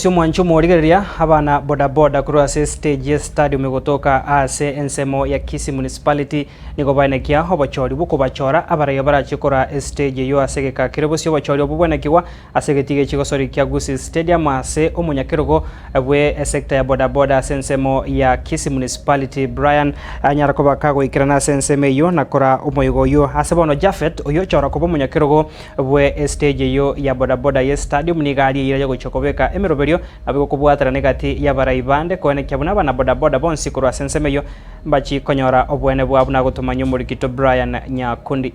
Ase omwancho omorigereria abana bodaboda korwa ase estage ye stadium egotoka ase ensemo ya Kisii Municipality nigo baenekia obochori bw'okobachora abaraiyo barachie kora estage eyio ase egeka kere bosio obochori obwo bwenekigwa ase egetiga echigosori kia Gusii Stadium ase omonyakerogo bwe esector ya bodaboda ase ensemo ya Kisii Municipality Brian anyara koba kagoikerana ase ensemo eyio na kora omoyega oyio ase bono Japhet oyio ochora koba omonyakerogo bwe estage eyio ya bodaboda ye stadium nigo aria eira yogochia kobeka emeroberio nabo egokobwaterana egati y'abarai bande koenekia buna abana bodaboda bonsi korwa ase ensemo eyio mbachi konyora oboene bwabo buna gotomanyia omorikito Brian Nyakundi.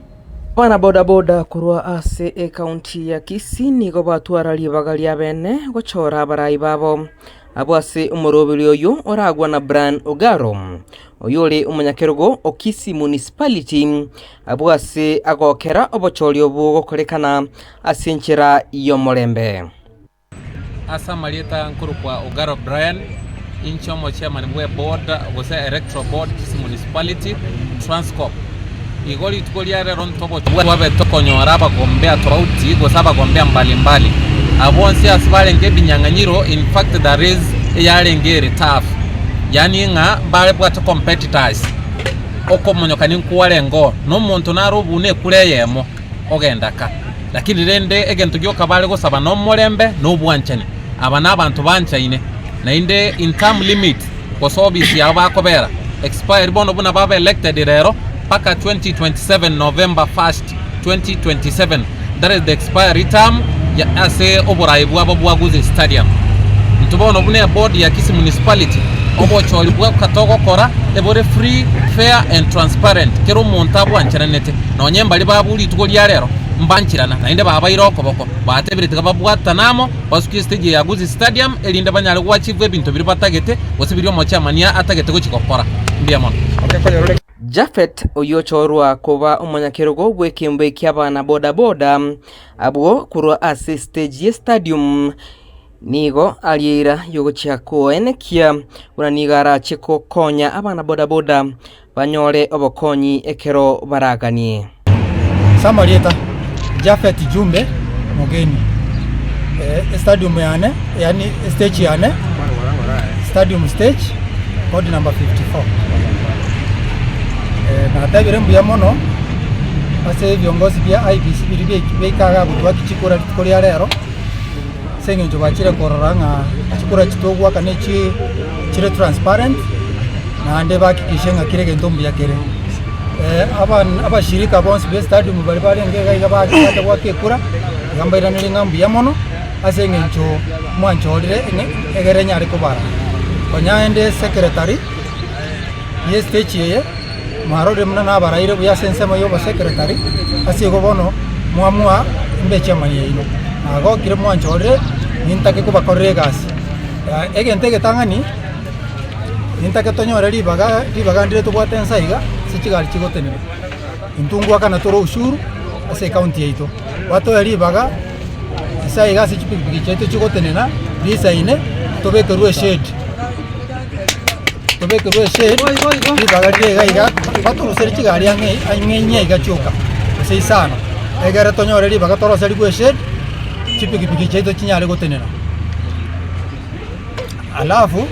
Abana bodaboda korwa ase ecounty ya Kisii nigo batwara ribaga riabene gochora abarai babo. Abwo ase omoroberio oyio oragwa na Brian Ogaro, oyore omonyakerogo o Kisii Municipality, abwo ase agokera obochori obwo gokorekana ase enchera y'omorembe. Ase amarieta nkorokwa Ogaro Brian, inche omochairman bwe board gose electoral board Kisii Municipality, Transcorp. Igo rituko ria rero ntogochia twabe tokonyora abagombea tofauti gose abagombea mbali mbali. Abwo bonsi ase barenge ebinyang'anyiro in fact the race eyarenge ere tough yaani ng'a mbabwate competitors okomonyokania nkwarenge oo na omonto nare obune ekura eyemo ogenda ka. Lakini rende egento gioka bare gosaba nomorembe na obwanchani. Aba nabanto banchaine naende in term limit gose ofisi yabo bakobera expiry bono buna babe elected rero mpaka 2027 November 1st 2027 that is the expiry term ya ase oborai bwabo bwa Gusii Stadium. Intwe bono buna eboard ya Kisii Municipality obochori bwoka togokora ebore free, fair and transparent kera omonto abwancheranete nonye mbaria babua rituko ria rero mbancherana naende babaire okoboko batebire tiga babwatane amo Basukie estage ya Gusii Stadium erinde banyare goachieve ebinto biria batagete gose biria omochairman atagete gochia gokora. Mbuya mono. Japhet oyio ochorwa koba omonyakerogo bw'ekeombe ki'abana boda boda abwo korwa ase estage ye stadium nigo arieira yogochia koenekia buna nigo arache gokonya abana boda boda banyore obokonyi ekero baraganie. Ase amarieta, Japhet Jumbe Mogeni, estadium yane yaani estage yane, stadium stage, code number 54. Natebire mbuya mono ase ebiongozi bia IEBC biria biaika igaa gotuaki chikura rituko ria rero, ase eng'encho bachire korora ng'a chikura chitogoaka ne chi chire transparent, naende bahakikishe ng'a kera egento mbuya kere. Abashirika bonsi be stadium baria barenge iga iga bacha goaka ekura, iga mbairanere ng'a mbuya mono, ase eng'encho mwanchorire egere nyare kobara. Konya naende secretary ye stage eye, mwarorire buna nabaraire buya ase ensemo ya obosecretary, ase igo bono mwamua mbe chairman yaino. Nagokire mwanchorire, nintake kobakorera egasi. Egento egetang'ani, nintake tonyore ribaga, ribaga ndire tobwate ense aiga ase chigari chigotenena. Intwe ngoakana tore ushuru ase ecounty yaito, batoe ribaga ase aiga ase chipikipiki chiaito chigotenena risaine tobekerwe eshade, tobekerwe eshade ribaga rire iga iga batoruserie chigari ang'e ang'e inye iga chioka gose isano, egere tonyore ribaga toroserigwe eshade chipikipiki chiaito chinyare gotenena. Alafu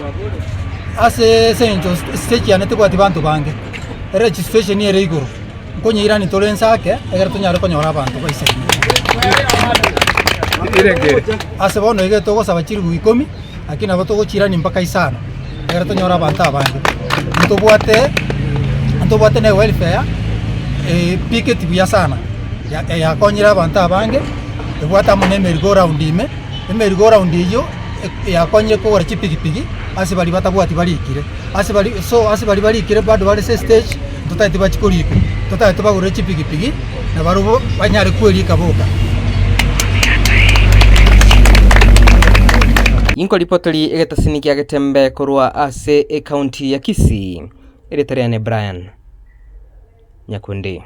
ase eng'encho stage yane tebwati banto bange, eregistration ere igoro, nkonyeirani tore inse ake ekero tonyare konyora abanto baisaine. Ase bono iga togosaba chilifu ikomi, lakini nabo togochiirani mpaka isano, ekero tonyore abanto abange. Ntobwate ntobwate na ewelfare epiketi buya sana, yakonyire abanto abange, ebwate amo na emerry go round ime. Emerry go round eyio yakonyire kogora chipigipigi ase baria batabwati barikire, ase baria so ase baria barikire bado bare ase estage ntotagete bachie korikwa, ntotagete tobagorere chipigipigi na barobwo banyare kwerika boka. Inkoripotori egetasini kia Getembe korwa ase ecounty ya Kisii, erieta riane Brian Nyakundi.